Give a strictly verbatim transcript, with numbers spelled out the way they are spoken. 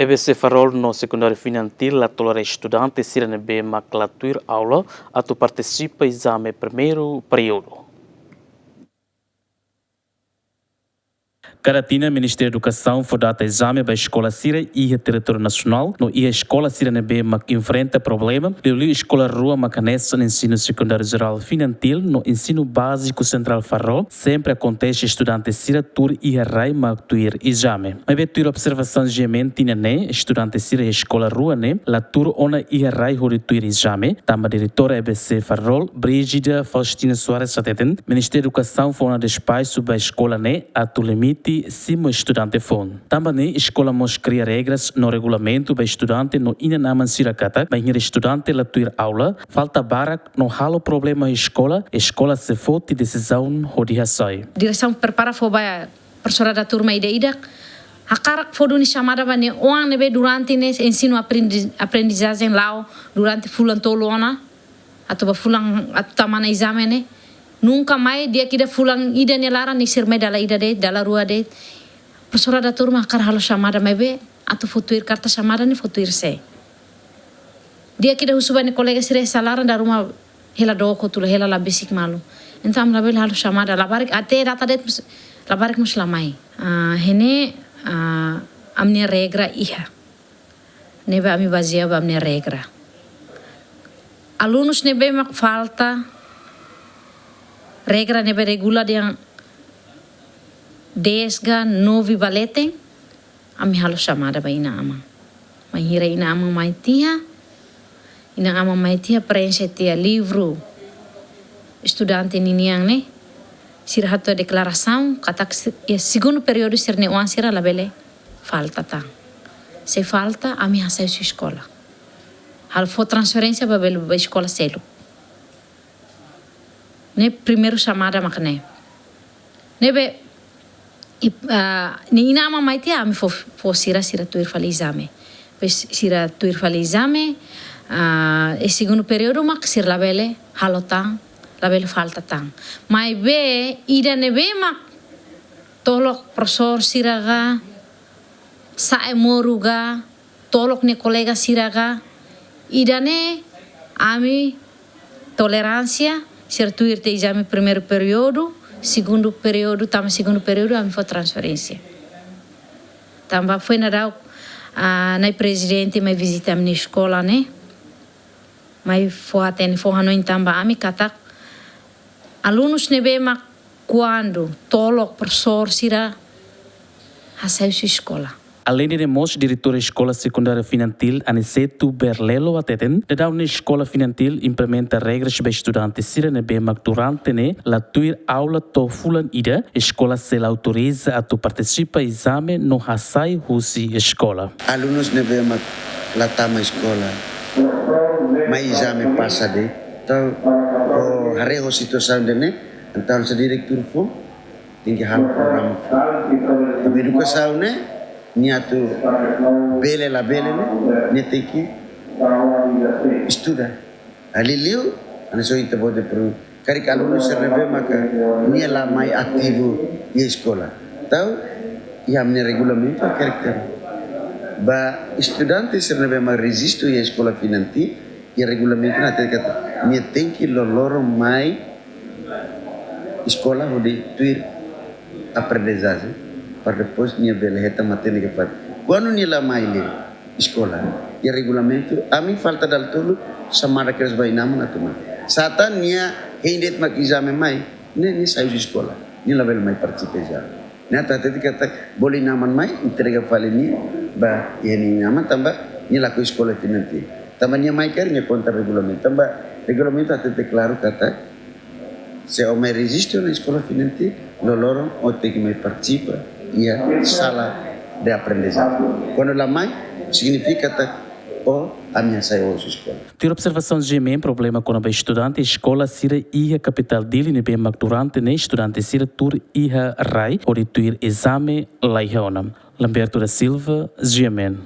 E B C Farol no Sekundáriu Finantil la tolera estudante sira ne'ebé mak la tuir aula atu partisipa ezame primeiru períodu. Kada tinan, Ministériu Edukasaun fó data ezame ba eskola sira iha territóriu nasionál, no iha eskola sira ne'ebé mak enfrenta problema, liuliu eskola rua mak hanesan Ensinu Sekundáriu Jerál Finantil no Ensinu Báziku Sentrál Farol, sempre akontese estudante sira tuur iha rai mak tuir ezame. Maibé tuir observasaun G M N tinan ne'e, estudante sira eskola rua ne'e la tuur ona iha rai hodi tuir ezame, tanba diretora E B C Farol, Brígida Faustina Soares hateten, Ministériu Edukasaun fó ona despaxu ba eskola ne'e atu limite simu estudante foun. Tanba ne'e eskola mós kria regras no regulamentu ba estudante no inan-aman sira katak, bainhira estudante la tuir aula, falta barak no halo problema iha eskola, eskola sei foti desizaun hodi hasai. Diresaun prepara fó ba profesora da turma ida-idak, hakarak fó duni xamada ba nia oan ne'ebé durante ne'e ensinu aprendi-, aprendizajen la'o durante fulan tolu ona, atu ba fulan atu tama ona ezame ne'e. Nunka mai di'ak ida fulan ida nia laran nia sira mai dala ida de'it, dala rua de'it. Profesora da turma hakarak halo xamada maibé atu fó tuir karta xamada ne'e fó tuir sé. Di'ak ida husu ba nia kolega sira iha laran, dala ruma hela dook hotu, hela la besik malu. Entaun ami labele halo xamada, labarik até data de'it mós, labarik mós la mai. Ah, ne'e, ah, ami-nia regra iha. Ne'ebé ami bazeia ba ami-nia regra. Alunus ne'ebé mak falta, regra ne'ebé regula dehan dez ka nove ba leten, ami halo xamada ba inan-aman. Bainhira inan-aman mai tiha, inan-aman mai tiha preenxe tiha livru estudante ninian ne'e, sira hato'o deklarasaun katak se-, iha segundu períodu sira-nia oan sira labele falta tan. Se falta, ami hasai husi eskola. Halo fó transferénsia ba bele ba eskola seluk. Ne'e primeiru xamada mak ne'e. Ne'ebé, i, ah, nia inan-aman mai tiha ami fó, fó sira, sira tuir fali ezame. Depois sira tuir fali ezame, ah, iha segundu períodu mak sira labele halo tan, labele falta tan. Maibé ida ne'ebé mak tolok profesór sira ka, sa'e moru ka, tolok nia kolega sira ka, ida-ne'e ami toleránsia, sira tuir tiha ezame primeiru períodu, segundu períodu, tama segundu períodu, ami fó transferénsia. Tanba foin daudauk, ah, Na'i Prezidente mai vizita ami-nia eskola ne'e, mai fó hatene, fó hanoin tan ba ami katak alunus ne'ebé mak kuandu tolok profesór sira hasai husi eskola. Aleinde ne'e mós diretór Eskola Sekundáriu Finantil Aniceto Berlelo hateten, daudaun ne'e Eskola Finantil implementa regras ba estudante sira ne'ebé mak durante ne'e la tuir aula to'o fulan ida, eskola sei la autoriza atu partisipa ezame no hasai husi eskola. Alunus ne'ebé mak la tama eskola, mai ezame pasa de'it, entaun, oh, haree ho situasaun ida-ne'e, entaun se diretór fó, tenke halo programa fó. Tanba edukasaun ne'e, nia atu bele la bele ne'e, nia tenke estuda. Liuliu, hanesan ohin ita-boot dehan, karik alunu sira ne'ebé maka nia la mai ativu iha eskola. Entaun, iha ami-nia regulamentu karik ba estudante sira ne'ebé mak rejistu iha Eskola Finantil, iha regulamentu ne'e hateten katak nia tenke loroloron mai eskola hodi tuir aprendizajen, para depois nia bele hetan matenek fali. Kuandu nia la mai liu eskola, iha regulamentu, ami falta dala tolu, xamada kedas ba inan-aman atu mai. Se ita nia hein de'it mak ezame mai, ne'e nia sai husi eskola, nia labele mai partisipa ezame. Ne'e atu hatete katak bolu inan-aman mai, entrega fali nia ba iha nia inan-aman tanba nia lakohi Eskola Finantil. Tanba nia mai karik nia kontra regulamentu. Tanba regulamentu hatete klaru katak se ó mai rejistu iha Eskola Finantil, loroloron ó tenke mai partisipa iha sala de aprendizajen. Kuandu la mai, signifika katak ó, ami hasai ó husi eskola. Tuir observasaun G M N, problema kona-ba estudante eskola sira iha kapitál Dili ne'ebé mak durante ne'e estudante sira tuur iha rai hodi tuir ezame la iha ona. Lamberto da Silva, G M N.